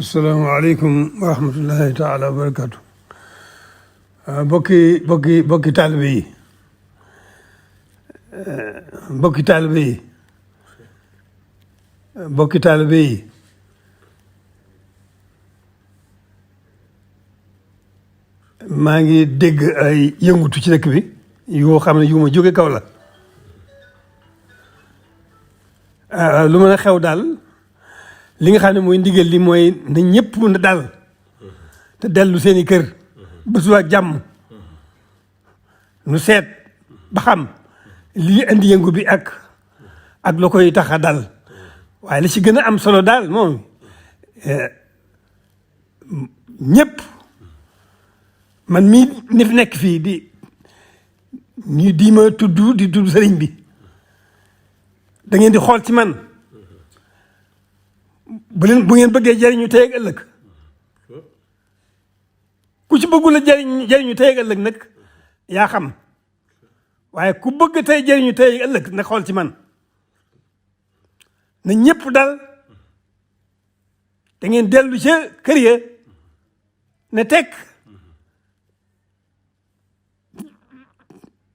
asalaamaaleykum wa rahmatullahi taala wa barakatu bokki taalibe yi bokki taalibe yi maa ngi dégg ay yëngutu ci dëkk bi yoo xam ne yu ma jóge kaw la lu mën a xew daal li nga xam ne mooy ndigal li mooy na ñëpp na dal te dellu seeni kër ba suba ak jàmm nu seet ba xam lii indi yëngu bi ak la koy tax a dal waaye li ci gën a am solo daal moom ñëpp man mii ni fi nekk fii di ma tudd sëriñ bi da ngeen di xool ci man bu ngeen bëggee jëriñu tey ak ëllëg ku ci bëggul a jëriñu tey ak ëllëg nag yaa xam waaye ku bëgg tey jëriñu tey ak ëllëg nag xool ci man na ñëpp dal da ngeen dellu ca kër ya ne tekk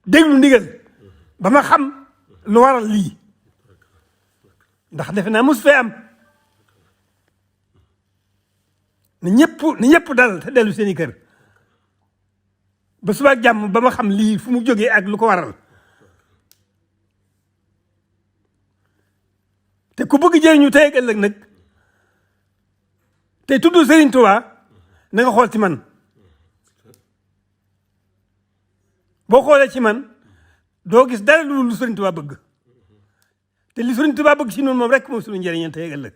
déglu ndigal ba ma xam lu waral lii ndax defe naa mos fee am na ñëpp dal te dellu seeni kër ba suba ak jàmm ba ma xam lii fu mu jógee ak lu ko waral te ku bëgg jëriñu tey ak ëllëg nag te tudd Serigne Touba na nga xool ci man boo xoolee ci man doo gis dara lu Serigne Touba bëgg te li Serigne Touba bëgg ci noonu moom rek moom suñu njëriñal tey ak ëllëg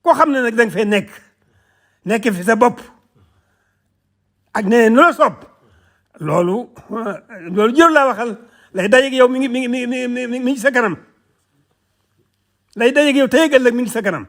koo xam ne nag da nga fay nekk fi sa bopp ak neneen nu la soob loolu jër laa waxal lay dajeeg yow mi ngi sa kanam lay dajeeg yow tey ak ëllëg mi ngi sa kanam